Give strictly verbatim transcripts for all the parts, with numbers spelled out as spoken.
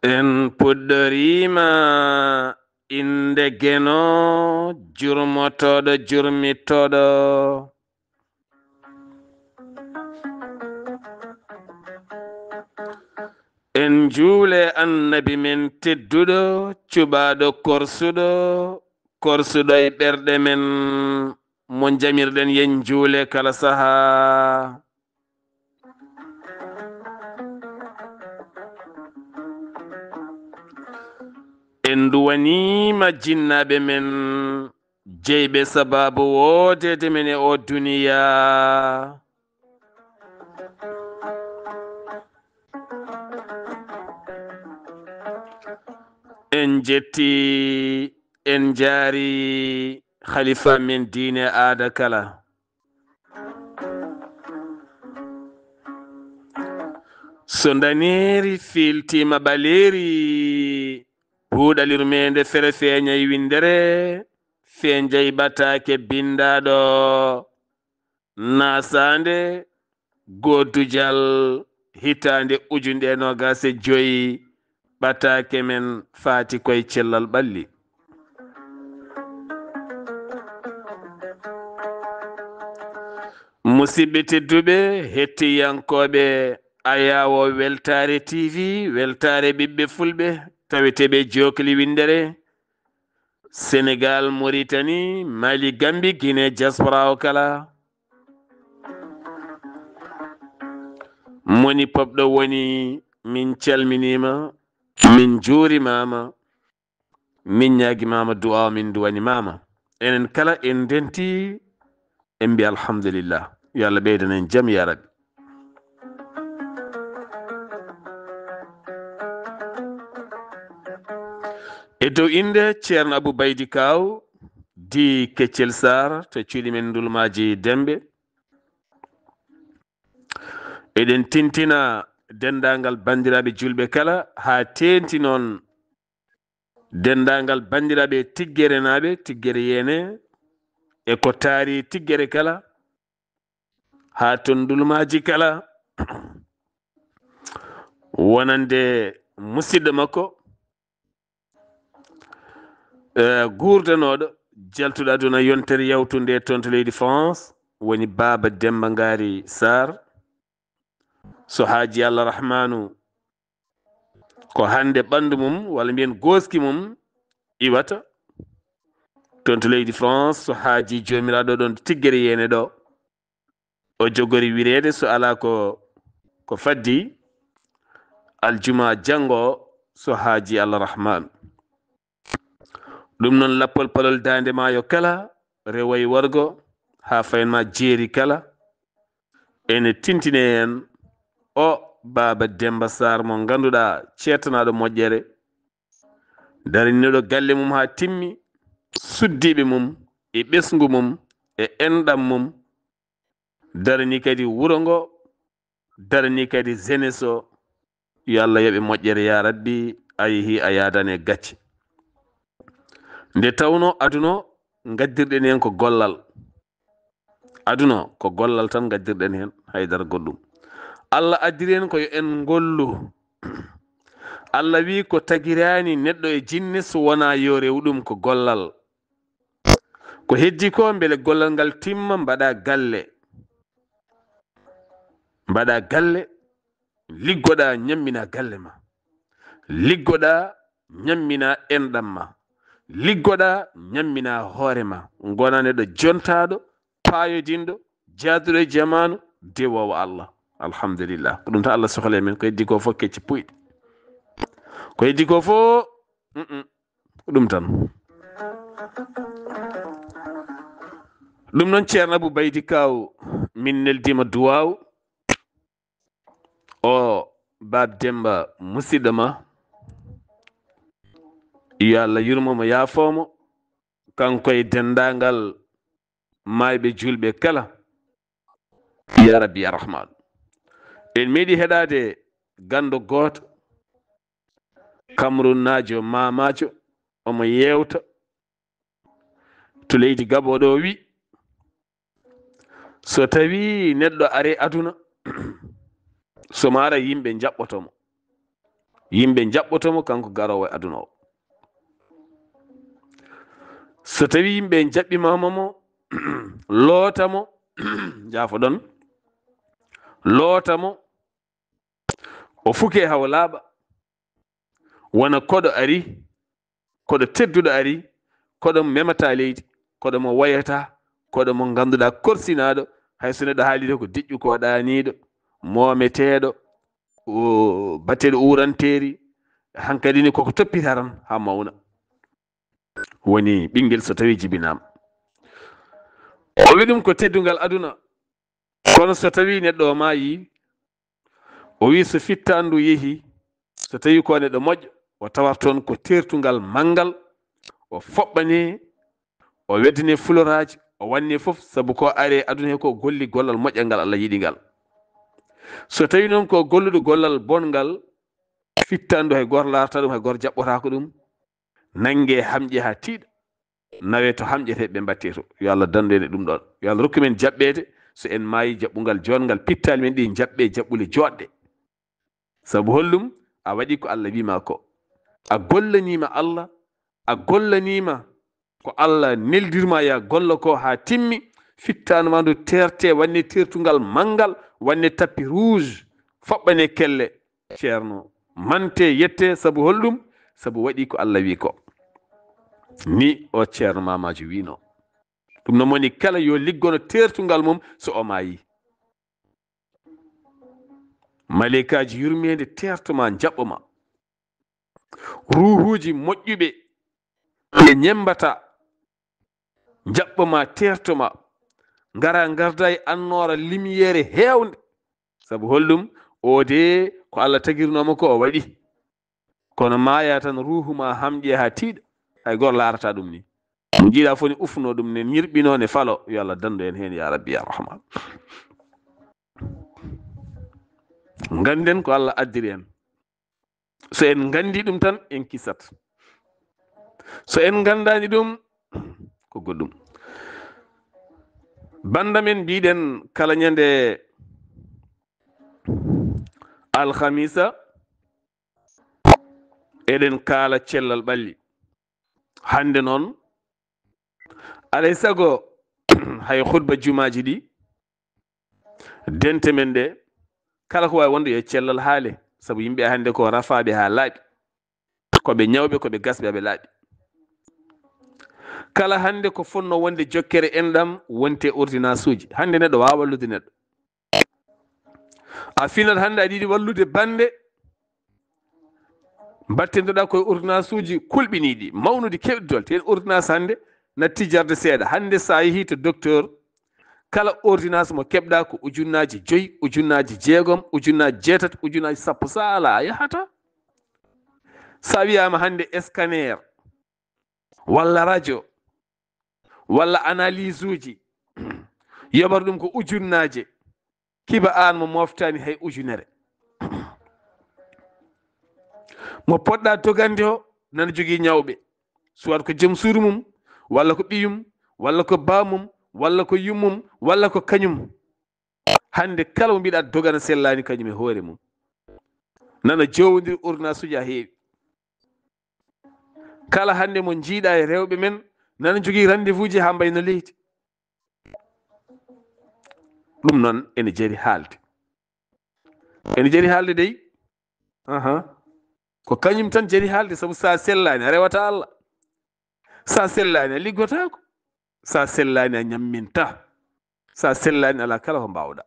En puɗɗoriima innde Geno, jurmotooɗo, jurmitooɗo. En njuule Annabi men tedduɗo, cuɓaaɗo korsuɗo, korsuɗo e ɓerɗe men, mo jamirɗen yen njuule kala sahaa. En nduwaniima jinnaaɓe men, jeyɓe sabaabu woodeede men e oo duniyaa. En njetti, en njaari khalifa men diine aada kala. So ndaneeri fiiltiima ɓaleeri, buuɗal yurmeende fere feeñay winndere, feeñay ɓataake binndaaɗo. Naasaande Goodujal hitaande ujunere e noogaas e joy, ɓataake men faati koye cellal ɓalli. Musidɓe tedduɓe, hettiyankooɓe Ayaawo Weltaare T V, Weltaare Ɓiɓɓe Fulɓe, taweteeɓe Jookli Winndere, Senegal, Mauritanie, Mali, Gambie, Guinée, diaspora o kala. Moni pop ɗo woni, min calminiima, min njuurimaama, min ñaagimaama du'a, min duwanimaama. Enen kala en ndenti, en mbi alhamdulillah. Yo Allah ɓeydana en jam, ya Rabbi. E dow innde Ceerno Abou Baydi Kaaw, di Keccel Sarr, to cuuɗi men Ndulmaaji Dembe. Eɗen tintina denndaangal banndiraaɓe juulɓe kala, haa teenti noon denndaangal banndiraaɓe tiggerenaaɓe, tiggere yeene, e ko taari tiggere kala, haa ton Ndulmaaji kala, wonande musidɗo makko, eh, guurdanooɗo, jaltuɗo aduna yontere yawtunde toon to leydi France, woni Baaba Demba Ngaari Sarr. So haaji Allah Rahmaanu, ko hannde ɓanndu mum, walla mbiyen gooski mum, iwata toon to leydi France, so haaji Joomiraaɗo ɗoon tiggere yeene ɗo. O jogori wireede, so alaa ko, ko faddi, aljuma janngo, so haaji Allah Rahmaanu. Ɗum noon, lappol palol daande maayo kala, rewo e worgo, haa fayin ma jeeri kala, ene tintine heen o Baaba Demba Sarr mo ngannduɗaa ceettanaaɗo moƴƴere, daraniiɗo galle mum haa timmi, suddiiɓe mum e ɓesngu mum e enɗam mum, darani kadi wuro ngo, darani kadi jeunesse o. Yo Allah yoɓe moƴƴere, ya Rabbi, a yehi a yaadani e gacce. Nde tawnoo aduna o, ngaddirɗen heen ko gollal. Aduna o, ko gollal tan ngaddirɗen heen, haydara goɗɗum. Allah addiri en ko yo en ngollu. Allah wii ko tagiraani neɗɗo e jinne so wonaa yo rew ɗum ko gollal. Ko heddi ko, mbele gollal ngal timma, mbaɗa galle. Mbaɗa galle, liggoɗa, ñammina galle ma. Liggoɗa, ñammina enɗam ma. Liggoɗa, ñammina hoore ma. Ngona neɗɗo jontaaɗo, paayodinɗo, jaaduɗo e jamaanu, dewoowo Allah. Alhamdulillah. Ko ɗum tan Allah sohli e men. Ko heddi ko fof kecci puyɗi. Ko heddi ko fof, mm, mm. Ko ɗum tan. Ɗum noon, Ceerno Abou Baydi Kaaw, min neldiima duwaaw. O Baab Demba, musidɗo ma, yo Allah yurmo mo, yaafoo mo, kanko e denndaangal maayɓe juulɓe kala. Ya Rabbi, ya Rahmaan. En meeɗi heɗaade ganndo gooto, Kamrunnaajo Maamaajo, omo yeewta to leydi Gabon ɗo, wi, so tawii neɗɗo ari aduna, so maara yimɓe njaɓɓoto mo. Yimɓe njaɓɓoto mo, kanko garoowo e aduna o. So tawi yimɓe njaɓɓimaama mo, loota mo, jaafoɗon, loota mo, o fuke haw laaɓa, wona koɗo ari, koɗo tedduɗo ari, koɗo memata leydi, koɗo mo wayata, koɗo mo ngannduɗaa korsinaaɗo, hay so neɗɗo haalii ko deƴƴu ko ɗaaniiɗo, moometeeɗo, o, bateeɗo uuranteeri, hankadi ni koko toppita tan haa mawna. Woni ɓinngel so tawi jibinaama. O wi ɗum ko teddungal aduna. Kono so tawi neɗɗo o maayi, o wi so fittaandu yehi, so tawi ko neɗɗo moƴƴo, o tawat toon ko tertungal manngal, o foɓɓane, o weddane fuloraaji, o wanne fof, sabu ko are aduna he ko golli gollal moƴƴal ngal Allah yiɗi ngal. So tawi noon ko golluɗo gollal bonngal, fittaandu hay gooto laarata ɗum, hay gooto jaɓɓotaako ɗum, nannge hamƴe haa tiiɗa, nawe to hamƴete ɓe mbatte to. Yo Allah danndu en e ɗum ɗoon. Yo Allah rokku men jaɓɓeede, so en maayi jaɓɓungal joɗngal, pittaali men ɗi jaɓɓe jaɓɓule joɗɗe. Sabu holɗum? A waɗi ko Allah wiima ko. A gollaniima Allah, a gollaniima ko Allah neldirma ya gollo ko haa timmi, fittaandu ma ndu terte, wanne tertungal manngal, wanne tapis rouge, foɓɓane kelle. Ceerno, mante, yette, sabu holɗum? Sabu waɗi ko Allah wi ko. Ni o ceerno Maamaajo wiino. Ɗum noon woni kala yo liggono tertungal mum so o maayi. Maleykaaji yurmeende terto ma, njaɓɓo ma. Ruuhuuji moƴƴuɓe ɓe ñemmbata, njaɓɓo ma, terto ma, ngara ngarda e annoora, lumière heewnde. Sabu holɗum? O de ko Allah tagirnoo mo ko o waɗi. Kono maaya tan, ruuhu ma hamƴe haa tiiɗa. Hay gooto laarata ɗum ni. Mo njiiɗa fof ne ufno ɗum, ne ñirɓino, ne falo. Yo Allah danndu en heen, ya Rabbi, ya Rahman. Ngannden ko Allah addiri en. So en nganndi ɗum tan, en kisat. So en nganndaani ɗum, ko goɗɗum. Bannda men, mbiɗen kala ñande alhamisa, eɗen kaala cellal ɓalli. Hannde noon, alay sago, hay khutba jumaaji ɗi, dente men ɗe, kala ko waawi wonde yo cellal haale, sabu yimɓe hannde ko rafaaɓe haa laaɓi, ko ɓe ñawɓe, ko ɓe gasɓe, ɓe laaɓi. Kala hannde ko fotnoo wonde jokkere enɗam, wonte ordonnance uji. Hannde neɗɗo waawaa wallude neɗɗo. A finat hannde aɗa yiɗi wallude bannde, mbattindoɗaa koye ordonnance uji kulɓiniiɗi, mawnuɗi, keewɗi doole. Teen ordonnance hannde natti jarde seeɗa. Hannde so a yehii to docteur, kala ordonnance mo keɓɗaa ko ujunnaaji joyi, ujunnaaji jeegom, ujunnaaji jeetati, ujunnaaji sappo. So a alaa, a yahataa. So a wiyaama hannde scanner, walla radio, walla analyse uji, yoɓata ɗum ko ujunnaaje, kiba aan mo moftaani hay ujunere. Mo poɗɗa dogande o nana jogii ñawɓe, soit ko joom suudu mum, walla ko ɓiyum, walla ko baamum, walla ko yummum, walla ko kañum. Hannde kala mo mbiɗa dogana sellaani kañum e hoore mum. Nana jowondiri ordonnance uji haa heewi. Kala hannde mo njiiɗa e rewɓe men, nana jogii rendez-vous ji haa mbayno leydi. Ɗum noon ene jari haalde. Ene jari haalde dey. Aha. Ko kañum tan jari haalde, sabu so a sellaani, a rewata Allah. So a sellaani, a liggotaako. So a sellaani, a ñamminta. So a sellaani, alaa kala ko mbaawɗa.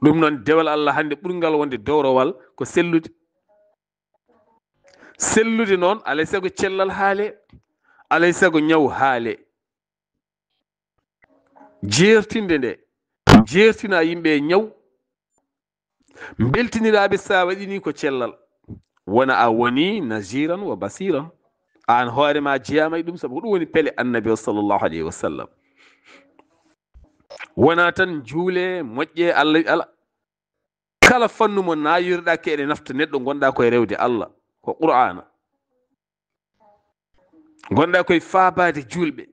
Ɗum noon, dewal Allah hannde ɓurngal wonde dowrowal ko sellude. Sellude noon, alay sago cellal haale, alay sago ñaw haale. Jeertinde nde, jeertina yimɓe e ñaw, mbeltiniraaɓe so a waɗi ni ko cellal. Wona a woni naziran wa basiran. Aan hoore ma jeyaama e ɗum, sabu ko ɗum woni pele Annabi o sallallahu alayhi wa sallam. Wona tan juule, moƴƴe, Allah, ala. Kala fannu mo naayoriɗaa ke ene nafta neɗɗo, ngonɗaa koye rewde Allah, ko Qur'aana. Ngonɗaa koye faabaade juulɓe.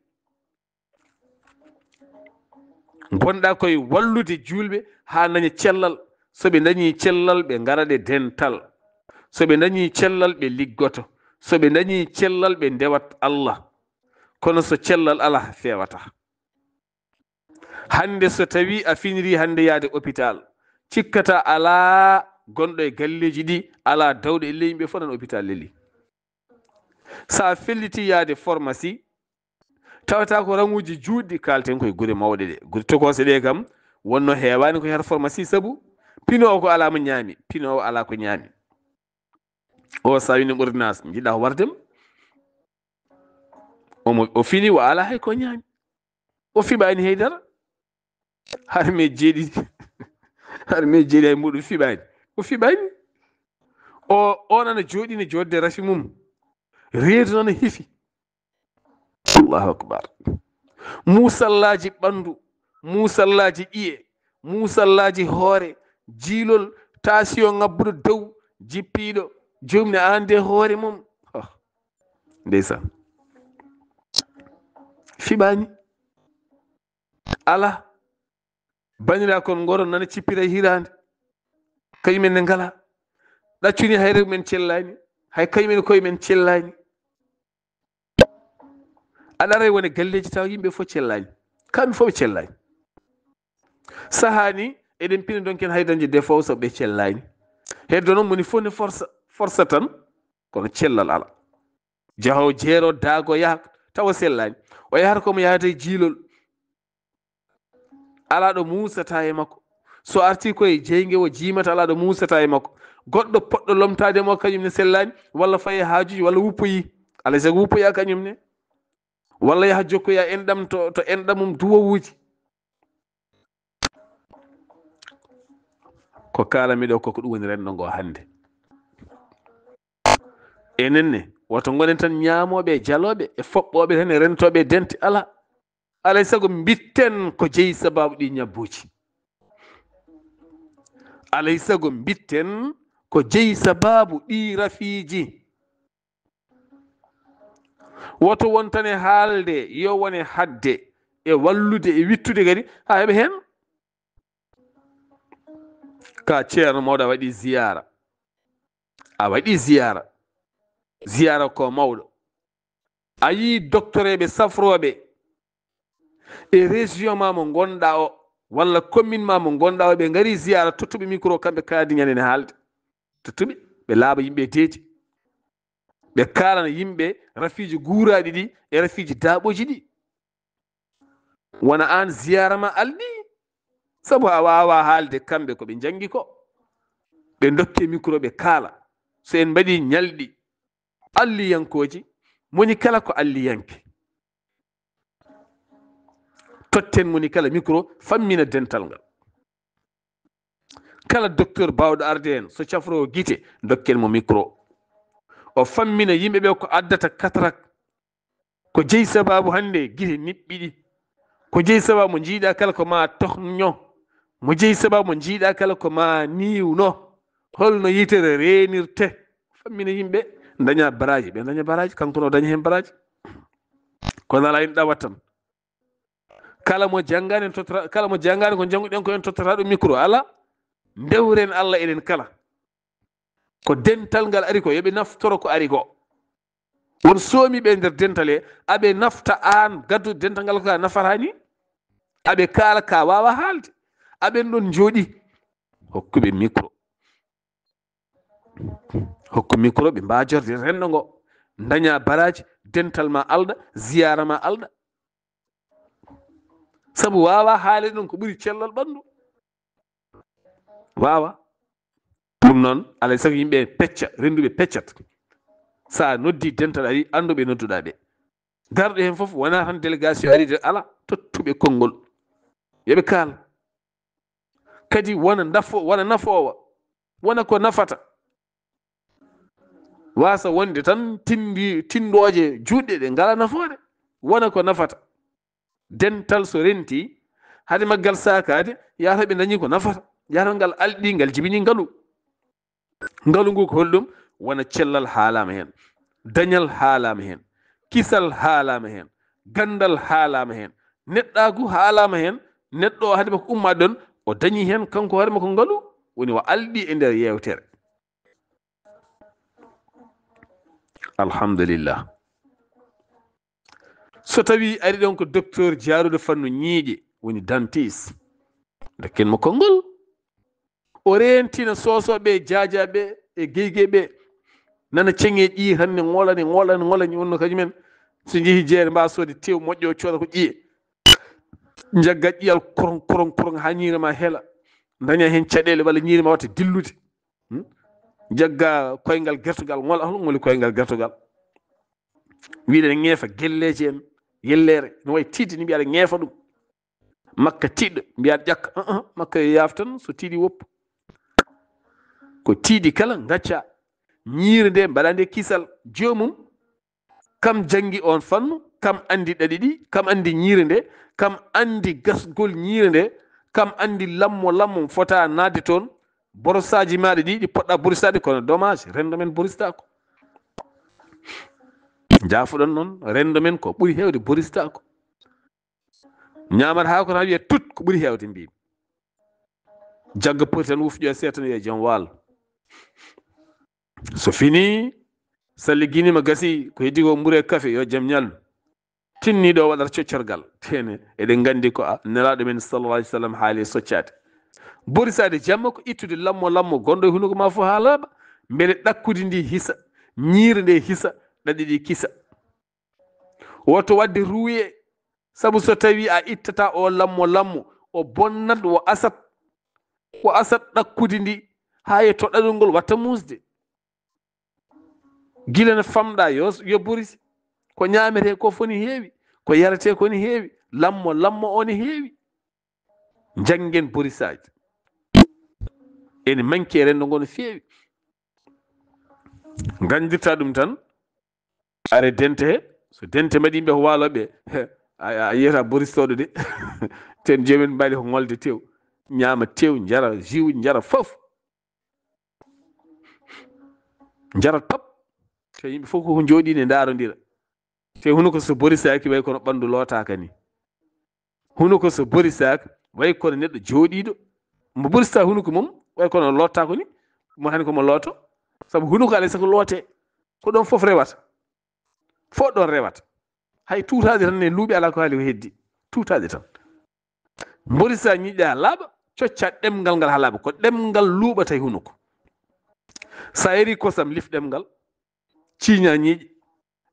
Ngonɗaa koye wallude juulɓe haa ndaña cellal. So ɓe ndañii cellal, ɓe ngara ɗe dental. So ɓe ndañii cellal, ɓe liggoto. So ɓe ndañii cellal, ɓe ndewat Allah. Kono so cellal alaa, feewata. Hannde so tawii a finirii hannde yahde hôpital, cikkata alaa gonɗo e galleeji ɗi, alaa dawɗo e ley yimɓe fof nan hôpital leli. So a fellitii yahde pharmacie, tawata ko raŋuuji juutɗi, kaalten koye gure mawɗe ɗe. Gure tokoose ɗe kam, wonno heewaani ko yahata pharmacie, sabu pinoowo ko alaa mo ñaami, pinoowo alaa ko ñaami. O, so a winndi ordonnance, njiɗɗa ko warde mo. Omo, o fini, o alaa hay ko ñaami. O fiɓaani haydara. Har me jeeɗiɗi. Har me jeeɗi hay muɗum fiɓaani. O fiɓaani. O, on ana jooɗi ne joodde rafi mum. Reedu nana hifi. Allahu akbar. Muusallaaji ɓanndu, muusallaaji ƴi'e, muusallaaji hoore, jiilol, taasiyo ŋabbuɗo dow, jippiiɗo, joomum ne aan de hoore mum. Oh. Ndeysaan. Fiɓaani. Alaa. Banndiraa kon ngoro nana cippira e hiraande. Kañum en ne ngalaa. Ɗaccuni hay rew men cellaani. Hay kañum en koye men cellaani. Aɗa ara e wone galleeji tawa yimɓe fof cellaani. Kamɓe fof ɓe cellaani. Sahaa ni eɗen pina donc en hay dañde defoowo sabu ɓe cellaani. Heddo noon moni fof ne forsa, forsa tan, kono cellal alaa. Jahoowo jeero daago yaha tawa sellaani. O yahata ko mo yahata e jiilol. Alaa ɗo muusata e makko. So artii koye jeynge o jiimata, alaa ɗo muusata e makko. Goɗɗo poɗɗo lomtaade mo kañum ne sellaani, walla faye haajuuji, walla wuppoyi. Alaa e sago wuppoyaa kañum ne. Walla yaha jokkoya enɗam to, to enɗam mum duwowuuji. Ko kaalami ɗo ko, ko ɗum woni renndo ngo hannde. Enen ne, woto ngonen tan ñaamooɓe e jalooɓe e foɓɓooɓe tan e rentooɓe e dente. Alaa. Alaa e sago mbitten ko jeyi sabaabu ɗi ñabbuuji. Alaa e sago mbitten ko jeyi sabaabu ɗi rafiiji. Woto won tan e haalde, yo wone haɗde e wallude e wittude kadi, haa heɓa heen. Ka ceerno mawɗo a waɗi ziyaara. A waɗi ziyaara. Ziyaara ko mawɗo. A yii doktoreeɓe safrooɓe e région ma mo ngonɗaa o, walla commune ma mo ngonɗaa o, ɓe ngari ziyaara, tottuɓe micro, kamɓe kaadi ñande ne haalde. Tottuɓe, ɓe laaɓa yimɓe e deedi. Ɓe kaalana yimɓe rafiiji guuraaɗi ɗi e rafiiji daaɓooji ɗi. Wona aan ziyaara ma alɗi, sabu a waawaa haalde kamɓe ko ɓe njanngi ko. Ɓe ndokke micro, ɓe kaala. So en mbaɗii ñalɗi alliyankooji, moni kala ko alliyanke. Totten moni kala micro, fammina dental ngal. Kala docteur baawɗo arde heen, so cafroowo gite, dokken mo micro. O fammina yimɓe ɓe ko addata katarak, ko jeyi sabaabu hannde gite niɓɓiɗi, ko jeyi sabaabu mo njiiɗaa kala ko ma tohño, mo jeyi sabaabu mo njiiɗaa kala ko ma niiwno, holno yitere reenirte. Fammina yimɓe, daña baraaji, ɓe daña baraaji, kanko no daña heen baraaji. Kono alaa, en ɗawat tan. Kala mo janngaani en tottora, kala mo janngaani ko njannguɗen ko en tottora ɗum micro. Alaa, ndewren Allah enen kala. Ko dental ngal ari ko, yo ɓe naftoro ko ari ko. Won soomiiɓe e nder dental he, aɓe nafta aan gadduɗo dental ngal ko ka nafata ni. Aɓe kaala ka waawa haalde. Aɓen ɗon njooɗi. Hokkuɓe micro. Hokku micro ɓe mbaajorde renndo ngo. Daña baraaji, dental ma alɗa, ziyaara ma alɗa. Sabu waawa haale ɗum ko ɓuri cellal ɓanndu. Waawa. Ɗum noon, alaa e sago yimɓe pecca, rennduɓe peccat. So a noddi dental, a wi annduɓe nodduɗaa ɓe. Garɗo heen fof wonaa tan délégation ari de, alaa, tottuɓe konngol. Yo ɓe kaal. Kadi wona nafo-, wona nafoowa, wona ko nafata. Waasa wonde tan tinndi-, tinndooje juutɗe ɗe ngalaa nafoore, wona ko nafata. Dental so renti, hade maggal saakaade, yahata ɓe ndañi ko nafata. Yahata ngal alɗi, ngal jibini ngalu. Ngalu ngu ko holɗum? Wona cellal haalaama heen, dañal haalaama heen, kisal haalaama heen, ganndal haalaama heen, neɗɗaagu haalaama heen. Neɗɗo o, hade makko ummaade ɗoon, o dañi heen kanko hoore makko ngalu, woni o alɗi e nder yeewtere. Alhamdulillah. So tawi ari ɗon ko docteur jaaruɗo fannu ñiiƴe, woni dentiste, dokken mo konngol, o reentina soosooɓe e jaajaaɓe e geygeeɓe, nana ceŋe ƴiye tan ne ŋola, ne ŋola, ne ŋola, wonno kañumen so njehi jeere mba soode tew moƴƴo, o cooda ko ƴiye. Njagga ƴiyal koroŋ, koroŋ, koroŋ haa ñiire ma hela. Daña heen caɗeele walla ñiire ma watta dillude. Hmm? Njagga koyngal gertogal, ŋola, hol ŋoli koyngal gertogal? Wiɗen ŋeefa gelleeji en, yelleere, no wayi tiiɗde ni mbiyaɗa ŋeefa ɗum. Makka tiiɗɗo, mbiyaɗa ƴakka, uh-uh, makka yo yaaf tan, so tiiɗi woppu. Ko tiiɗi kala ngacca. Ñiire nde mbaɗa nde kisal joomum, kam janngi oon fannu, kam anndi ɗaɗi ɗi, kam anndi ñiire nde, kam anndi gasgol ñiire nde, kam anndi lammo lammo fota naatde toon, borosaaji maaɗa ɗi, ɗi poɗɗa borisaade, kono dommage, renndo men boristaako. Njaafoɗon noon, renndo men ko ɓuri heewde boristaako. Ñaamat haako tan wiya tut, ko ɓuri heewde mbimi. Jagga poti tan wufƴo e seeɗa tan wiya jam waalo. So fini, salliginima gasi, ko heddi ko mburu e kafe, yo jam ñallu. Tinni ɗo waɗata coccorgal. Tene, eɗen nganndi ko a, Nelaaɗo men sallallahu alaihi wasallam haali e soccaade. Borisaade jamma ko ittude lammo lammo gonɗo e hunuko ma fof haa laaɓa, mbele ɗakkudi ndi hisa, ñiire nde hisa, ɗaɗi ɗi kisa. Woto waɗde ruuye, sabu so tawi a ittata o lammo lammo, o bonnat, o asat, o asat ɗakkudi ndi, haa e to ɗaɗol ngol watta muusde. Gila no famɗa yo, yo borisi. Ko ñaametee ko foni heewi, ko yaretee ko ni heewi, lammo lammo o ne heewi. Njanngen borisaaji. Ene manki e renndo ngo no feewi. Nganndirta ɗum tan, are dente he, so dente mbaɗi yimɓe ko waalooɓe, he, a, a yiyata boristooɗo de. Ten joomum mbaɗi ko ŋolde tew, ñaama tew, njara jus, njara fof. Njara top. Te yimɓe fof ko jooɗi ne ndaarondira. Te hunuko so borisaaki way kono ɓanndu lootaaka ni. Hunuko so borisaaki way kono neɗɗo jooɗiiɗo. Mo borista hunuko mum way kono lootaako ni. Mo hani ko mo looto. Sabu hunuko alay sago loote. Ko ɗon fof rewata. Fof ɗon rewata. Hay tuutaade tan ne luuɓi alaa ko haali ko heddi. Tuutaade tan. Mborisa ñiiƴa haa laaɓa, cocca ɗemngal ngal haa laaɓa. Ko ɗemngal luuɓata e hunuko. Sa yari kosam, lif ɗemngal, ciiña ñiiƴe,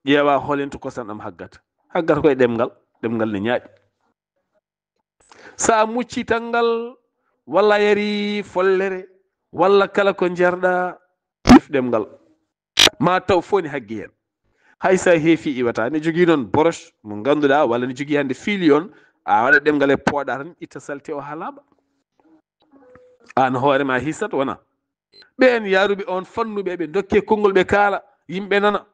ƴeewa hoolento kosam ɗam haggata. Haggata koye ɗemngal, ɗemngal ne ñaaƴi. Sa mucci tanngal, walla yari follere, walla kala ko njarɗa, lif ɗemngal. Ma taw fof ne haggi heen. Hay sa heefi iwata, ne jogii noon broche mo ngannduɗaa, walla ne jogii hannde fiili on, a waɗa ɗemngal e pooɗa tan, itta salte o haa laaɓa. Aan hoore ma hisat wona. Ɓeen yaaruɓe on fannuɓe, ɓe ndokke konngol ɓe kaala, yimɓe nana.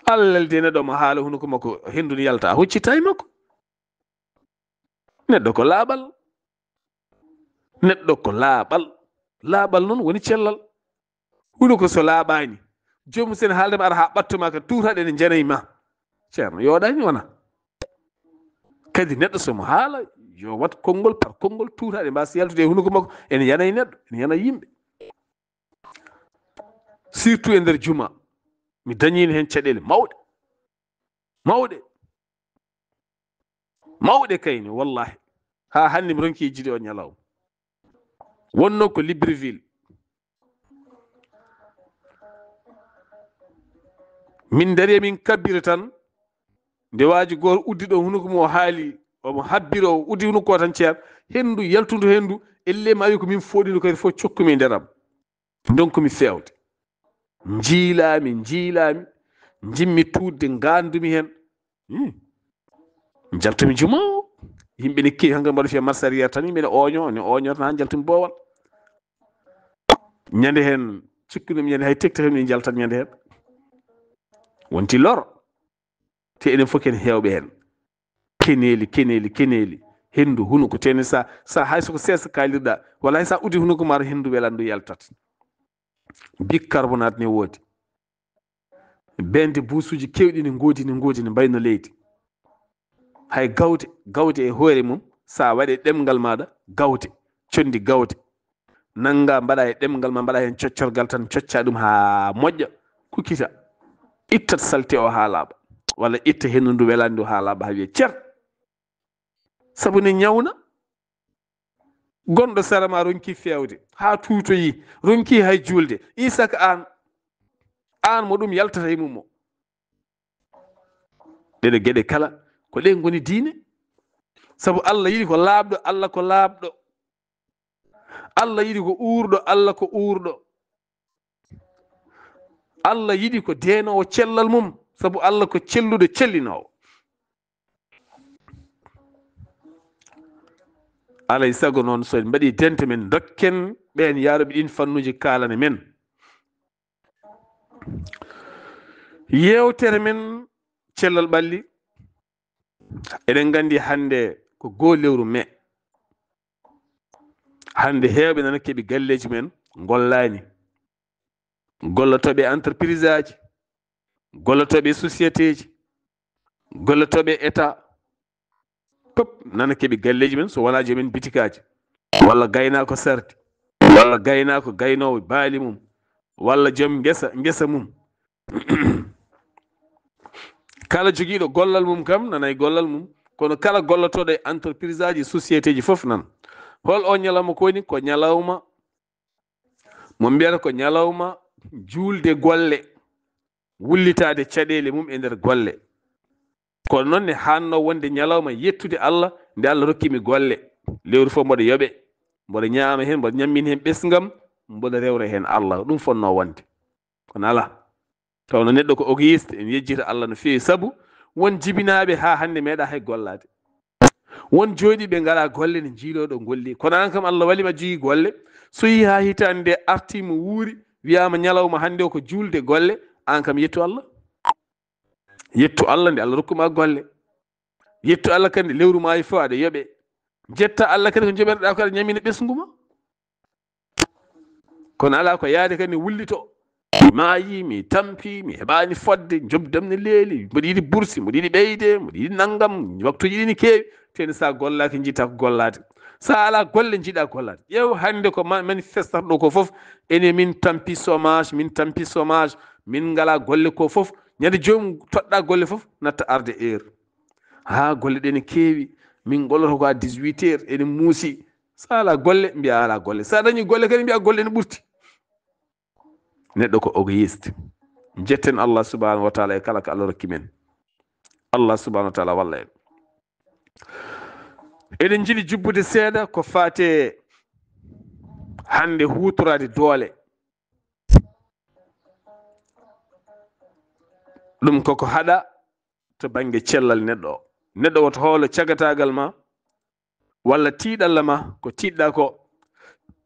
Allah de neɗɗo mo haala hunuko makko hendu ne yalta, a huccita e makko. Neɗɗo ko laaɓal. Neɗɗo ko laaɓal. Laaɓal noon woni cellal. Hunuko so laaɓaani, joomum sen haaldema ara haa ɓatto ma kan tuutaɗe ne njanay ma. Ceerno yooɗani wona. Kadi neɗɗo so mo haala, yo wat konngol par konngol tuutaɗe mbasa yaltude e hunuko makko, ene yana e neɗɗo, ene yana e yimɓe. Surtout e nder juma, mi dañiino heen caɗeele mawɗe. Mawɗe. Mawɗe kayni, wallahi. Haa hannde mi ronki yejjude o ñalawma. Wonno ko Libreville. Min dari, min kabbira tan, nde waaji gooto uddi ɗo hunuko mo o haali, omo habbira, o uddi hunuko o tan ceer, henndu yaltundu henndu, elle maayo ko min fooɗino kadi fof cokkumi e nder am. Ndonkumi feewde. Njiilaami, njiilaami, njimmi tuutde, ngaandumi heen. Hmm. Njaltumi juma o. Yimɓe ne keewi, hankadi mbaɗo fiya marsariya tan, yimɓe ne ooño, ne ooño tan haa njaltumi boowal. Ñande heen, cikkunumi ñande hay tekte tan min njaltat ñande heen. Wonti lor. Te enen fof ken heewɓe heen. Keneeli, keneeli, keneeli. Henndu, hunuko, tene sa, sa hay soko seesa kaalirɗa, walla hay sa uddi hunuko ma, henndu welandu yaltat. Bicarbonate ne woodi. Bende buusuuji keewɗi ne ngoodi, ne ngoodi, ne mbayno leydi. Hay gawte, gawte e hoore mum, sa waɗe ɗemngal maaɗa, gawte, conndi gawte. Nannga mbaɗa e ɗemngal ma, mbaɗa heen coccorgal tan, cocca ɗum haa moƴƴa. kukkita, ittat salte o haa laaɓa, walla itta henndu ndu welaani ndu haa laaɓa, haa wiya cer. Sabu ne ñawna, gonɗo sera ma ronki feewde, haa tuutoyi, ronki hay juulde, Iisaa ko aan, aan mo ɗum yaltata e mum o. Ɗeɗe geɗe kala, ko ɗe ngoni diine. Sabu Allah yiɗi ko laaɓɗo, Allah ko laaɓɗo. Allah yiɗi ko uurɗo, Allah ko uurɗo. Allah yiɗi ko deenoowo cellal mum, sabu Allah ko celluɗo, cellinoowo. Alay sago noon, so en mbaɗi dente men, dokken ɓeen yaaruɓe ɗin fannuuji kaalane men. Yeewtere men cellal ɓalli, eɗen nganndi hannde ko goo lewru mee. Hannde heewɓe nana keɓi galleeji men ngollaani. Gollotooɓe e entreprise aji, gollotooɓe e société ji, gollotooɓe e état, pop nana keɓi galleeji men so wonaa jomen bitikaaji, walla gaynaako sardi, walla gaynaako gaynoowo baali mum, walla joom ngesa, ngesa mum. Kala jogiiɗo gollal mum kam nana e gollal mum, kono kala gollotooɗo e entreprise aji, société ji fof nan. Hol o ñalawma ko woni? Ko ñalawma mo mbiyata ko ñalawma juulde golle, wullitaade caɗeele mum e nder golle. Kono noon ne haanno wonde ñalawma yettude Allah, nde Allah rokki mi golle. Lewru fof mboɗo yoɓe, mboɗo ñaama heen, mboɗo ñammina heen ɓesngam, mboɗo rewra heen Allah. Ɗum fotnoo wonde. Kono alaa. Tawno neɗɗo ko égoïste, ene yejjita Allah no feewi, sabu won jibinaaɓe haa hannde meeɗaa hay gollaade. Won jooɗiiɓe ngalaa golle, ne njiiloo ɗo ngolli. Kono aan kam, Allah waɗi ma jogii golle. So yehii haa hitaande nde artii, mo wuuri, wiyaama ñalawma hannde o ko juulde golle, aan kam yettu Allah. Yettu Allah nde Allah rokku ma golle. Yettu Allah kadi nde lewru maayi fof aɗa yoɓe. Jetta Allah kadi ko joɓerɗaa ko aɗa ñamina ɓesngu ma. Kono alaa ko yaade kadi wullito. Mi maayi, mi tampi, mi heɓaani fodde, njoɓdi am ne leeli, mboɗo yiɗi bursi, mboɗo yiɗi ɓeyde, mboɗo yiɗi nanngam, waktuuji ɗi ne keewi. Teni so a gollaaki, njiɗtaa ko gollaade. So a alaa golle, njiɗaa gollaade. Ƴeew hannde ko ma-, manifestata ɗo ko fof, ene min tampi chômage, min tampi chômage, min ngalaa golle ko fof. Ñande joomum toɗɗaa golle fof, natta arde heure. Haa golle ɗe ne keewi, min ngolloto ko à dix-huit heures, ene muusi. So a alaa golle, mbiyaa a alaa golle. So a dañii golle kadi, mbiyaa golle ne ɓurti. Neɗɗo ko égoïste. Njetten Allah subhanahu wa taala e kala ko Allah rokki men. Allah subhanahu wa taala walla en. Eɗen njiɗi jubbude seeɗa ko faati hannde huutoraade doole. Ɗum koko haɗa to bannge cellal neɗɗo o. Neɗɗo woto hoolo cagataagal ma, walla tiiɗalla ma, ko tiiɗɗaa ko,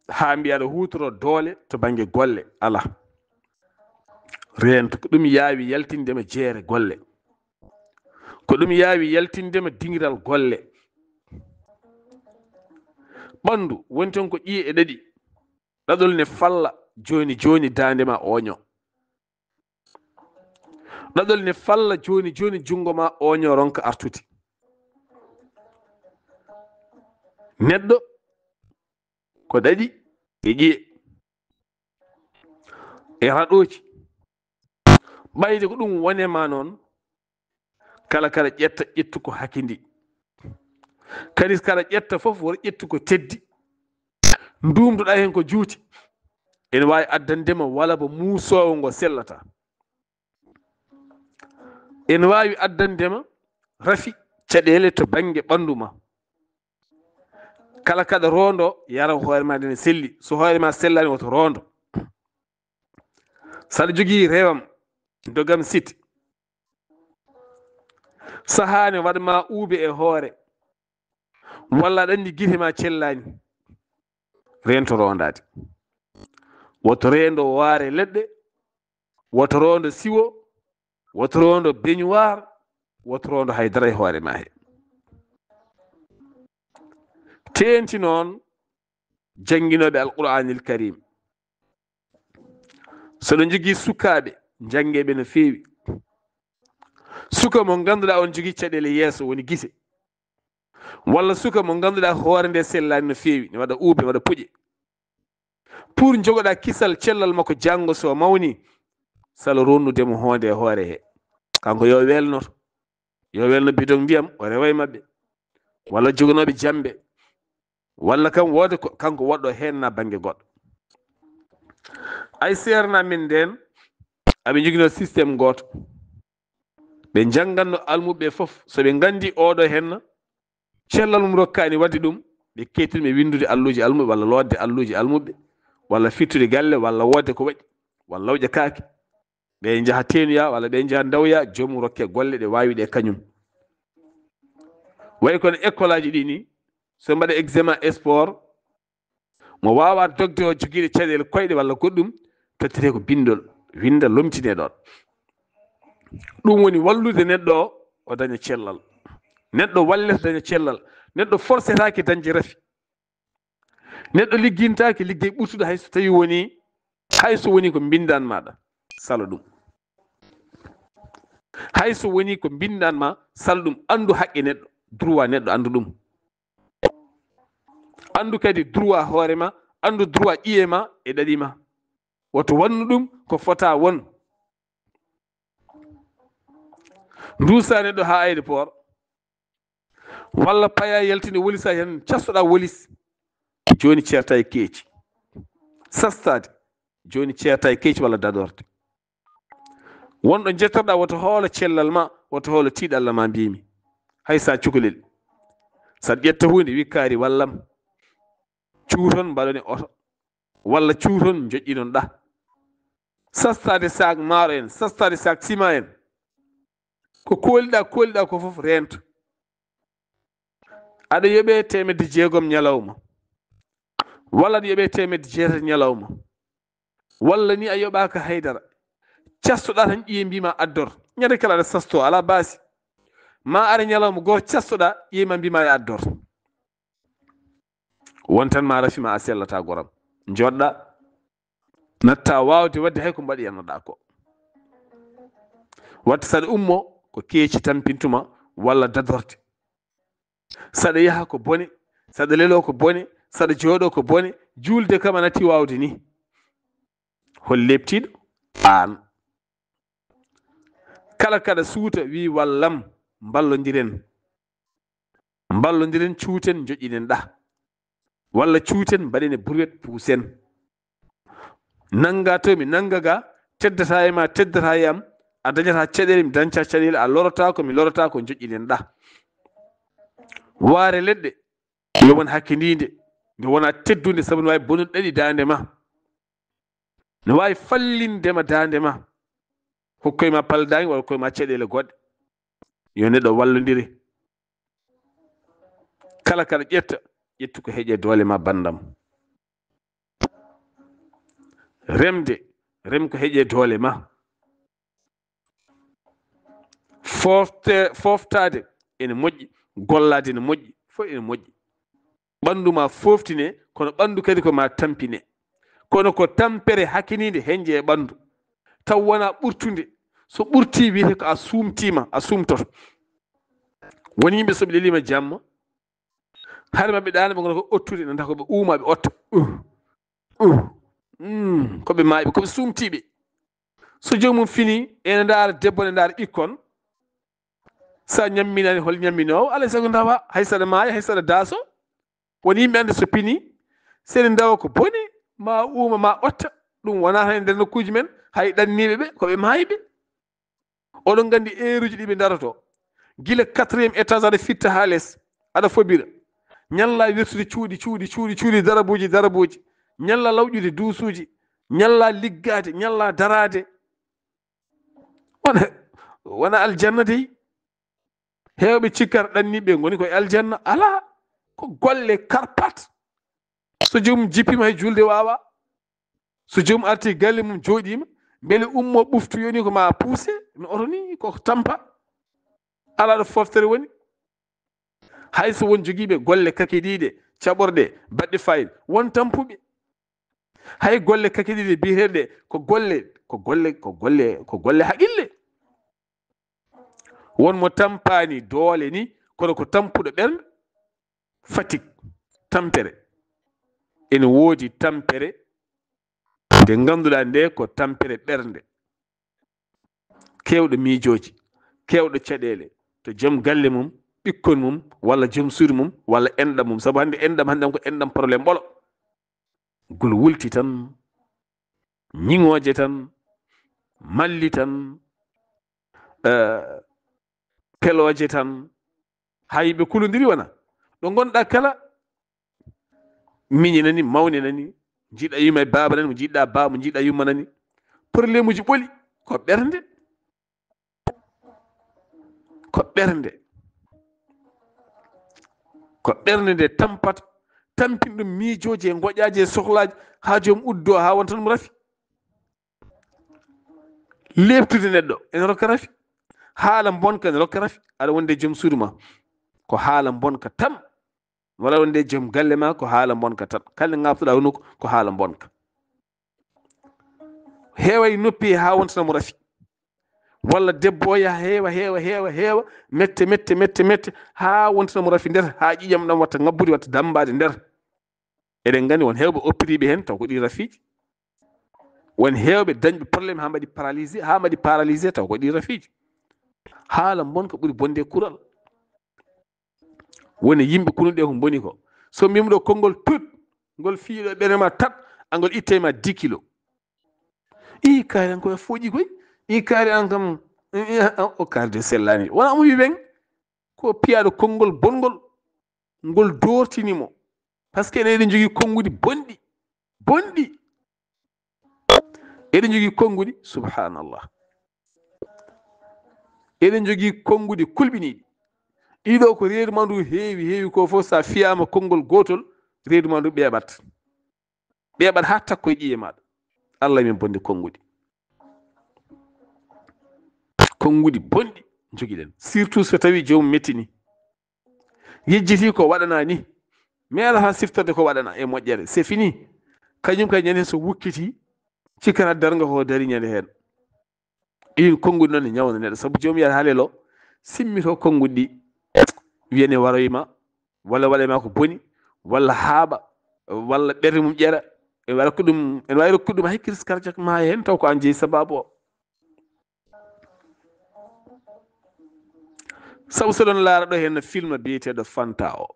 haa mbiyaa aɗa huutoro doole to bannge golle. Alaa. Reento, ko ɗum yaawi yaltinde ma jeere golle. Ko ɗum yaawi yaltinde ma dingiral golle. Ɓanndu woni tan ko ƴiye e ɗaɗi. Ɗaɗol ne falla jooni jooni daande ma ooño. Ɗaɗol ne falla jooni jooni junngo ma ooño ronka artude. Neɗɗo ko ɗaɗi e ƴiye e raɗooji. Ɓayde ko ɗum wone ma noon, kala kala ƴetta ƴettu ko hakindi. Kadi kala ƴetta fof woto ƴettu ko teddi. Nduumdoɗaa heen ko juuti. Ene waawi addande ma walaba muusoowo ngo sellataa. Ene waawi addande ma rafi caɗeele to bannge ɓanndu ma. Kala kaɗa roondo, yara hoore ma nde ne selli. So hoore ma sellaani, woto roondo. So aɗa jogii rewam, dogam siti, sahaani waɗ ma uube e hoore, walla aɗa anndi gite ma cellaani, reento roondaade. Woto reendo waare leɗɗe, woto roondo siwo, woto roondo beñuwaar, woto roondo hay dara e hoore ma he. Teenti noon jannginooɓe Alqur'aanil Kariim. So ɗo njogii sukaaɓe, njanngeeɓe no feewi. Suka mo ngannduɗaa on jogii caɗeele yeeso, woni gise. Walla suka mo ngannduɗaa hoore nde sellaani no feewi, ne waɗa uube, ne waɗa puƴe. Pour njogoɗaa kisal cellal makko janngo so mawni, salo ronnude mo hoonde e hoore he. Kanko yo welnor, yo welno bidon ndiyam, o rewa e maɓɓe. Walla jogonooɓe jambe. Walla kam woode ko, kanko woɗɗo heen na bannge goɗɗo. Ay seerna min nden, aɓe njogino système gooto. Ɓe njannganno almuɓe fof, so ɓe nganndi oɗo henna, cellal mum rokkaani waɗde ɗum, ɓe kettini ɓe winndude alluuji almuɓe, walla lootde alluuji almuɓe, walla fittude galle, walla woodde ko waɗi, walla lawƴa kaake. Ɓe njaha teenoya, walla ɓe njaha ndawoya, joomum rokke golle ɗe waawi ɗe kañum. Wayi kono école aji ɗi ni, so mbaɗa examen sport, mo waawa dogde o jogiiɗo caɗeele koyɗe walla goɗɗum, tottete ko binndol, winnda, lomtine ɗon. Ɗum woni wallude neɗɗo o, o daña cellal. Neɗɗo wallete daña cellal. Neɗɗo forsetaake dañde rafi. Neɗɗo liggintaake liggey ɓurtuɗo hay so tawi woni, hay so woni ko mbinndan maɗa, salo ɗum. Hay so woni ko mbinndan ma, salo ɗum. Anndu haqqe neɗɗo, droit neɗɗo, anndu ɗum. Anndu kadi droit hoore ma, anndu droit ƴiye ma e ɗaɗi ma. Woto wannu ɗum ko fota won. Nduusa neɗɗo haa aéroport, walla paya yaltinde wolisa heen, castoɗa wolis. Jooni ceerta e keeci. Sastaade. Jooni ceerta e keeci walla dadorde. Wonɗo njettorɗa woto hoolo cellal ma, woto hoolo tiiɗalla ma, mbimi. Hay sa cukalel. Sa ƴetta huunde, wi kaari wallam. Cuuton mbaɗon e oto. Walla cuuton njoƴƴinon ɗa. Sastaade saak maaro en, sastaade saak sima en. Ko kooliɗa, kooliɗa ko fof reento. Aɗa yoɓe teemedde jeegom ñalawma. Walla aɗa yoɓe teemedde jeetati ñalawma. Walla ni a yoɓaaka haydara. Castoɗa tan ƴiye mbima addor. Ñande kala aɗa sasto, ala baasi. Ma are ñalawma gooto castoɗa, ƴiye ma mbima e addor. Won tan ma rafi ma a sellata goram. Joɗɗa, natta waawde waɗde hay ko mbaɗi yannoɗa ko. Watta saɗa ummo ko keeci tampintuma walla dadorde. Saɗa yaha ko bone, saɗa lelo ko bone, saɗa jooɗo ko bone, juulde kam a natti waawde ni. Hol leptiiɗo? Aan. Kala kaɗa suuta, wi wallam, mballondiren. Mballondiren, cuuten, njoƴƴinen ɗa. Walla cuuten, mbaɗen e burwet, puusen. Nannga to mi nannga ga, teddata e ma, teddata e am, a dañata caɗeele, mi dañta caɗeele, a lorata ko, mi lorata ko, njoƴƴinen ɗa. Waare leɗɗe, yo won hakkindiinde, nde wona teddunde, sabu ne waawi bonude ɗaɗi daande ma. Ne waawi fallinde ma daande ma. Hokkoy ma paldaange walla hokkoy ma caɗeele goɗɗe. Yo neɗɗo wallondire. Kala kaɗa ƴetta, ƴettu ko heƴe doole ma, bandam. Remde, rem ko heƴe doole ma. Foofte, fooftaade ene moƴƴi, gollaade ene moƴƴi, fof ene moƴƴi. Ɓanndu ma fooftine, kono ɓanndu kadi ko ma tampine. Kono ko tampere hakiniinde heñje e ɓanndu. Taw wona ɓurtude. So ɓurti, wiyete ko a suumtiima, a suumtoto. Won yimɓe so ɓe leliima jamma, hare maɓɓe ɗaane ɓe ngona ko ottude, nanta ko ɓe uuma, ɓe otta. Uh, uh, mm, ko ɓe maayɓe, ko ɓe suumtiiɓe. So joomum fini, ene ndaara debbo, ne ndaara ɓikkon. Sa ñamminani, hol ñamminoowo? Alay sago ndawa, hay saɗa maaya, hay saɗa daaso. Won yimɓe annde so pini, seni ndawa ko boni, ma uuma, ma otta. Ɗum wona tan e nder nokkuuji men, hay ɗanniiɓe ɓe, ko ɓe maayɓe. Oɗon nganndi eeruuji ɗi ɓe ndaroto. Gila quatrième étage aɗa fitta haa les, aɗa fobira. Ñalla wirtude cuuɗi, cuuɗi, cuuɗi, cuuɗi, darabuuji, darabuuji. Ñalla lawƴude duusuuji. Ñalla liggaade, ñalla daraade. Wona, wona aljanna dey. Heewɓe cikkata ɗanniiɓe ngoni ko e aljanna. Alaa, ko golle karpat. So joomum jippiima hay juulde waawa. So joomum arti galle mum jooɗiima, mbele ummo ɓuftu yoni ko ma puuse, no oto ni ko tampa. Alaa ɗo foftere woni. Hay so won jogiiɓe golle kakidiiɗe, caɓorɗe, baɗɗe fayida, won tampuɓe. Hay golle kakidiiɗe biyeteeɗe ko golle, ko golle, ko golle, ko golle haqille. Won mo tampaani doole ni, kono ko tampuɗo ɓernde. Fatigue, tampere. Ene woodi tampere nde ngannduɗaa nde ko tampere ɓernde. keewɗo miijooji, keewɗo caɗeele, to joom galle mum, ɓikkon mum, walla joom suudu mum, walla enɗam mum. Sabu hannde enɗam, hannde ko enɗam problème ɓolo. Ngol wulti tan, ñiŋooje tan, malli tan, eh, pelooje tan. Hay ɓe kulondiri wona. Ɗo ngonɗa kala, miñi nani, mawni nani, jiɗa yumma e baaba nani, mo jiɗɗa baaba, mo jiɗɗa yumma nani. Problème uji ɓoli, ko ɓernde. Ko ɓernde. Ko ɓernde nde tampata, tampin ɗum miijooji e ngoƴaaji e sohlaaji haa joom uddo haa wonta ɗum rafi. Leeftude neɗɗo ene rokka rafi. Haala mbonka ene rokka rafi. Aɗa wonde joom suudu ma, ko haala mbonka tan. Wala wonde joom galle ma, ko haala mbonka tan. Kala nde ŋaaɓtuɗaa hono ko, ko haala mbonka. Heewa e noppi haa wontana mo rafi. Walla debbo o yaha heewa, heewa, heewa, heewa, mette, mette, mette, mette, haa wontana mo rafi nder, haa ƴiƴam ɗam watta ŋabbude, watta dammbaade nder. Eɗen nganndi won heewɓe oppiriiɓe heen, taw ko ɗi rafiiji. Won heewɓe dañɓe problème haa mbaɗi paralysé, haa mbaɗi paralysé, taw ko ɗi rafiiji. Haala mbonka ɓuri bonde e kural. Woni yimɓe kunuɗe ko mboni ko. So mbimi ɗo konngol tut, ngol fiiɗo ɓere ma tat, angol itte ma dix kilo. Ii, kaari an ko e fooƴi koy. Ii, kaari an kam, eh, eh, o kaari de sellaani. Wona mo wi ɓen, ko piyaaɗo konngol bongol, ngol doortini mo. Parce que enen eɗen jogii konnguɗi bonɗi, bonɗi. Eɗen jogii konnguɗi, subhanallah. Eɗen jogii konnguɗi kulɓiniiɗi. Ɗiɗo ko reedu ma ndu heewi, heewi ko fof, so a fiyaama konngol gootol, reedu ma ndu ɓeeɓat. Ɓeeɓat haa takko e ƴiye maaɗa. Allah min bonde konnguɗi. Konnguɗi bonɗi njogiɗen. Surtout so tawii joomum mettini. Yejjiti ko waɗanaa ni. Mi ala haa siftorde ko waɗanaa e moƴƴere. C'est fini. Kañum kay ñande so wukkiti, cikkata darnga ko dari ñande heen. Ɗiin konnguɗi noon ne ñawna neɗɗo. Sabu joom yiyata haa lelo, simmito konnguɗi ɗi. Wiyane waroy ma, walla waɗay ma ko boni, walla haaɓa, walla ɓernde mum ƴeera. En waawi rokkude ɗum, en waawi rokkude ɗum hay crise cardiaque ma heen, taw ko aan jeyi sababu o. Sabu so ɗon laara ɗo heen film biyeteeɗo Fanta o.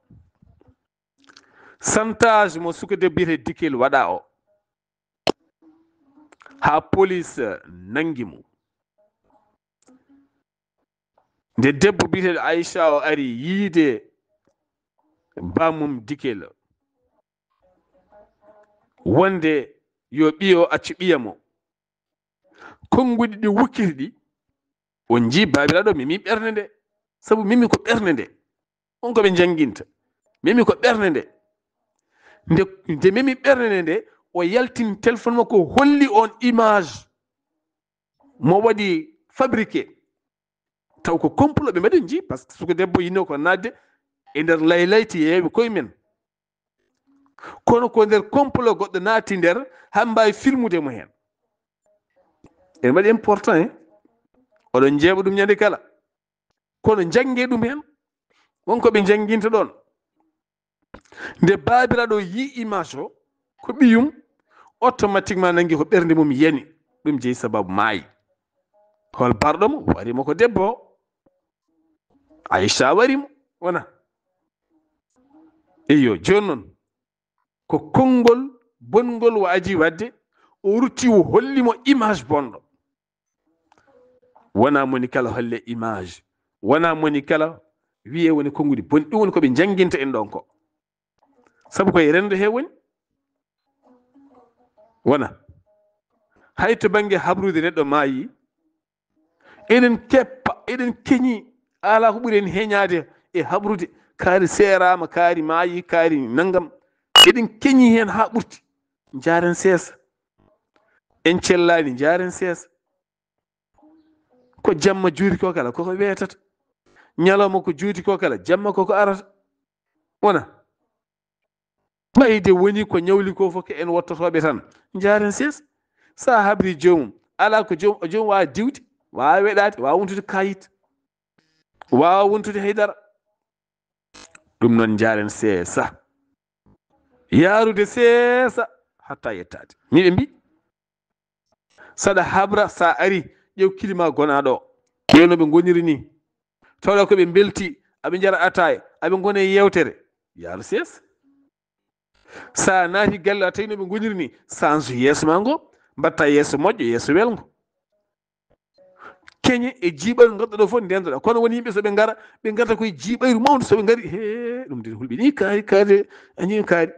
Chantage mo suka debbo biyetee Dikel waɗa o. Haa police nanngi mo. Nde debbo biyeteeɗo Aisha o ari yiide bamum Dikel, wonde yo ɓiyo accu ɓiya mo. Konnguɗi ɗi wukkiri ɗi, on njii baabiraaɗo memi ɓernde nde. Sabu memi ko ɓernde nde. On ko ɓe njannginta. Memi ko ɓernde nde. Nde, nde memi ɓernde nde nde, o yaltini téléphone makko, holli on image mo waɗi fabriqué. Taw ko complot ɓe mbaɗi, njii, parce que suka debbo yinno ko naatde e nder laylayti yeeɓe koye men. Kono ko nder complot goɗɗo naati nder, haa mbaawi filmude mo heen. Ene waɗi important, eh? Oɗon njeeɓa ɗum ñande kala. Kono njannge ɗum heen. Won ko ɓe njannginta ɗoon. Nde baabiraaɗo yii image o, ko ɓiyum, automatiquement nanngi ko ɓernde mum yani. Ɗum jeyi sababu maayi. Hol barɗo mo? Wari mo ko debbo o. Aisha wari mo, wona? Eyyo, jooni noon, ko konngol bongol waaji waɗde, o rutti, o holli mo image bonɗo. Wona moni kala holle image. Wona moni kala wiye woni konnguɗi bonɗi. Ɗum woni ko ɓe njannginta en ɗoon ko. Sabu ko e renndo he woni. Wona. Hay to bannge habrude neɗɗo maayi, eɗen keppa, eɗen keñi, alaa ko ɓuri en heñaade e habrude. Kaari seeraama, kaari maayi, kaari nanngam. Eɗen keñi heen haa ɓurti. Njaaren seesa. En cellaani, njaaren seesa. Ko jamma juuti ko kala, koko weetata. Ñalawma ko juuti ko kala, jamma koko arata. Wona. Ɓayde woni ko ñawli ko fof ko en wottotooɓe tan. Njaaren seesa. So a habri joomum, alaa ko joom, joom waawa diwde, waawa weɗaade, waawa wontude kayit, waawa wontude haydara. Ɗum noon njaaren seesa. Yaarude seesa hatta yettaade. Miɗen mbi, saɗa habra, sa ari, Ƴeew climat gonaaɗo o. Ƴeew no ɓe ngoniri ni. Tawɗa ko ɓe mbelti, aɓe njara ataaya, aɓe ngona e yewtere. Yaaru sees. Sa naati galle a tawi no ɓe ngoniri ni, change yeeso ma ngo, mbatta yeeso moƴƴo, yeeso welngo. Keñe e jiiɓayru ngadduɗo fof ndendoɗa. Kono woni yimɓe so ɓe ngara, ɓe ngarta koye jiiɓayru mawndo. So ɓe ngari, he, ɗum de hulɓini kaari, kaari, añi kaari.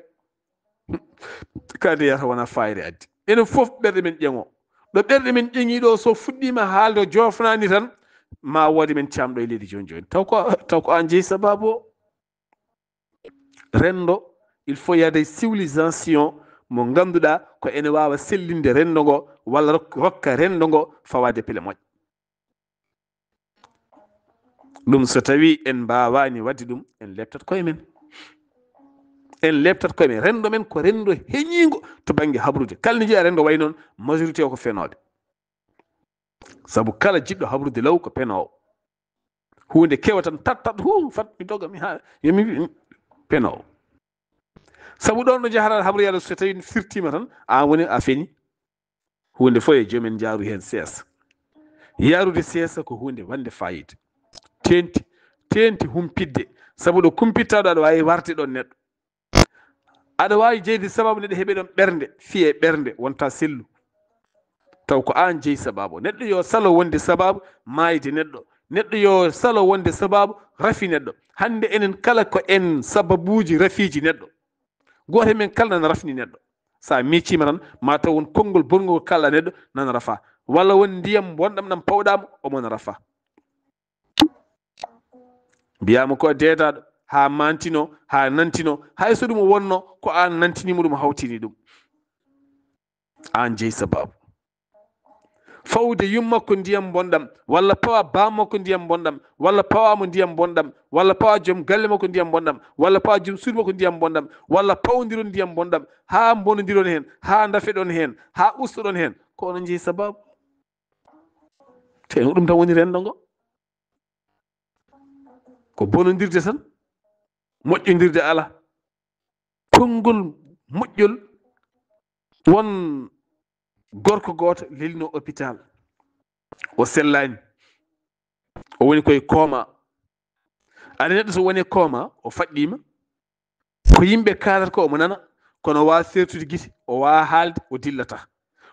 Kaari yata wona fayre addi. Enen fof ɓerɗe men ƴeŋo. Ɗo ɓerɗe men ƴeŋi ɗo, so fuɗɗima haalde o jofnani tan, ma woode men camɗo e leydi joni joni. Taw ko, taw ko an jeeyi sababu o. Rendo, il faut y a des civilisations mo ngannduɗaa ko ene waawa sellinde rendo ngo, walla rok-, rokka rendo ngo fawaade pele moƴƴe. Ɗum so tawi en mbaawani waɗde ɗum, en leptat koye men. En leptat koye men. Rendo men ko rendo heñingo to bannge habrude. Kala ne jiya rendo way noon, majorité o ko fenooɓe. Sabu kala jiɗɗo habrude law ko penoowo. Huunde kewa tan, tat, tat, hu, fat mi doga, mi ha, yo mi wi-, penoowo. Sabu ɗon no jahata habroyaade, so tawi firtima tan, an woni a feñi. Huunde fof e joomen njaaru heen seesa. Yaarude seesa ko huunde wande fayida. Teenti, teenti humpitde. Sabu ɗo kumpittaɗo aɗa waawi warde ɗon neɗɗo. Aɗa waawi jeyde sababu neɗɗo heɓe ɗon ɓernde, fiye ɓernde, wonta sellu. Taw ko an jeyi sababu. Neɗɗo yo salo wonde sababu maayde neɗɗo. Neɗɗo yo salo wonde sababu rafi neɗɗo. Hannde enen kala ko en sababuuji rafiiji neɗɗo. Gooto e men kala nana rafni neɗɗo. Sa miccima tan, ma taw won konngol bonngo ko kala neɗɗo nana rafa. Walla won ndiyam bonɗam ɗam pawɗama, omo na rafa. Mbiyaama ko deedaaɗo, haa maantino, haa nantino, hay so ɗum o wonno, ko aan nantini mo ɗum, hawtini ɗum. Aan jeyi sababu. Fawde yumma ko ndiyam bonɗam, walla pawa baamma ko ndiyam bonɗam, walla pawa mo ndiyam bonɗam, walla pawa joom galle makko ndiyam bonɗam, walla pawa joom suudu makko ndiyam bonɗam, walla pawndiron ndiyam bonɗam, haa mbonondiron heen, haa ndafeɗon heen, haa ustoɗon heen. Ko onon njeyi sababu. Te ko ɗum tan woni renndo ngo. Ko bonondirde tan, moƴƴondirde alaa. Konngol moƴƴol, won gorko gooto lelino hôpital. O sellaani. O woni koye coma. Aɗa neɗɗo so woni coma, o faɗɗiima. Ko yimɓe kaalata ko omo nana, kono o waawa seertude gite, o waawa haalde, o dillata.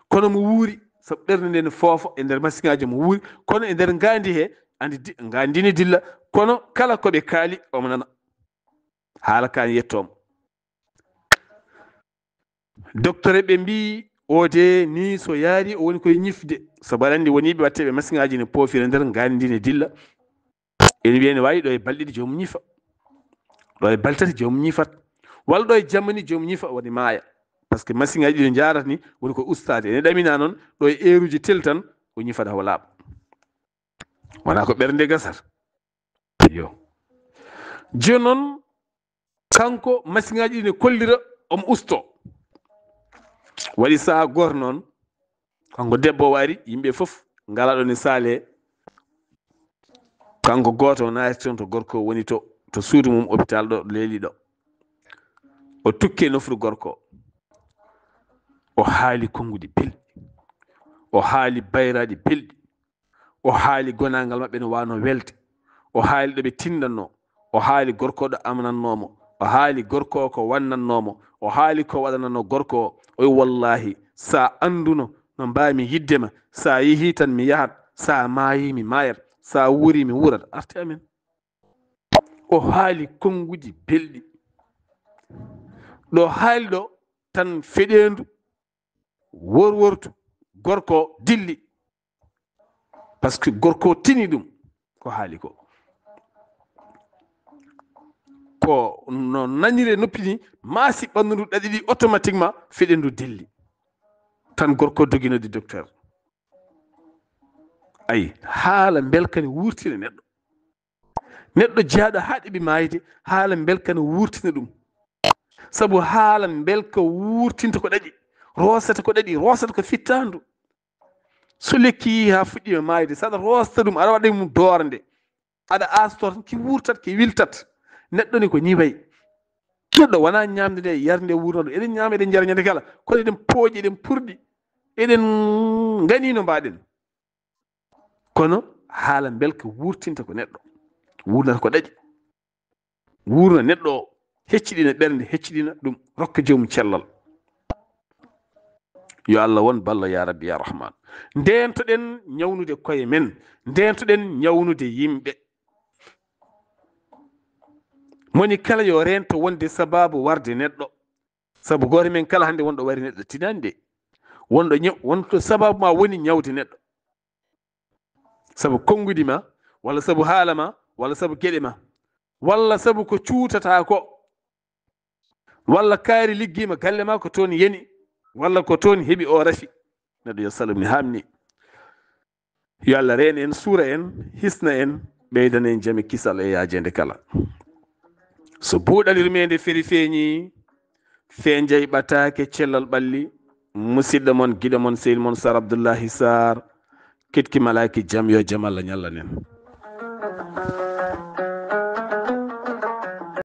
Kono mo wuuri, sabu ɓernde nde ne foofa e nder masiŋaaji mo wuuri, kono e nder ngaandi he, andi di-, ngaandi ne dilla, kono kala ko ɓe kaali, omo nana. Haala ka ne yettooma. Docteur ɓe mbii, o de ni so yaari, o woni koye ñifde. Sabu aɗa anndi woni ɓe watte ɓe masiŋaaji ne poofira nder ngaandi ne dilla. Ene wiya ne waawi ɗo e balɗe ɗiɗi joomum ñifa. Ɗo e balɗe tati joomum ñifat. Walla ɗo e jamma ni joomum ñifa, woni maaya. Par ce que masiŋaaji ɗi no njaarata ni, woni ko ustaade. Ene ɗamina noon, ɗo e eeruji tel tan, o ñifat hawa laaɓa. Wonaa ko ɓernde gasata. Yo. Jooni noon, kanko, masiŋaaji ɗi ne kollira omo usto. Waɗi sahaa gooto noon, kanko debbo o ari, yimɓe fof ngala ɗo ne saale. Kanko gooto o naati toon to gorko o woni to, to suudu mum hôpital ɗo leeli ɗo. O tukke nofru gorko o. O haali konnguɗi belɗi. O haali bayraaɗi belɗi. O haali gonaangal maɓɓe no waano welde. O haali ɗo ɓe tinndannoo. O haali gorko o ɗo amanannoo mo. O haali gorko o ko wannannoo mo. O haali ko waɗanannoo gorko o. O wi, "Wallaahi, so a annduno no mbaami yiɗde ma, so a yehii tan mi yahat, so a maayii mi maayat, so a wuurii mi wuurat. Arte amen." O haali konnguɗi belɗi. Ɗo haali ɗo tan feɗeendu worwortu, gorko dilli. Par ce que gorko tini ɗum ko haali ko. Ko no nanire noppi ni, maasi ɓanndu ndu ɗaɗi ɗi automatiquement, feɗe ndu dilli. Tan gorko dogi noddi docteur. Ayi, haala mbelka ne wurtina neɗɗo. Neɗɗo jeyaaɗo haa ɗeɓi maayde, haala mbelka ne wurtina ɗum. Sabu haala mbelka wurtinta ko ɗaɗi, roosata ko ɗaɗi, roosata ko fittaandu. So lekki yii haa fuɗɗiima maayde, so aɗa roosta ɗum, aɗa waɗa mum doornde, aɗa aastoo tan, ki wurtat, ki wiltat. Neɗɗo ni ko nii wayi. Neɗɗo wonaa ñaamde nde, yarde nde, wuurna ɗum. Eɗen ñaama, eɗen njara ñande kala, kono eɗen pooƴi, eɗen purɗi, eɗen nganii no mbaaɗen. Kono haala mbelka wurtinta ko neɗɗo, wurnata ko ɗaɗi. Wurna neɗɗo o, hecciɗina ɓernde, hecciɗina ɗum, rokka joomum cellal. Yo Allah won ballo, ya Rabbi, ya Rahman. Ndeento ɗen ñawnude koye men, ndeento ɗen ñawnude yimɓe. Moni kala yo reento wonde sababu warde neɗɗo. Sabu gooto men kala hannde wonɗo wari neɗɗo tinani de. Wonɗo ñaw-, wonɗo sababu ma woni ñawde neɗɗo. Sabu konngudi ma, walla sabu haala ma, walla sabu geɗe ma, walla sabu ko cuutata ko, walla kaari liggii ma galle ma ko toon yani, walla ko toon heɓi o rafi. Neɗɗo yo salum ni hamni. Yo Allah reen en, suura en, hisna en, ɓeydana en jam e kisal e yaajeende kala. So buuɗal yurmeende feri feeñi, feenjay ɓataake cellal ɓalli, musidɗo mon, giɗo mon, sehil mon, Sar Abdullahi Sar, ketki malaaki jam, yo jam Allah ñallanen.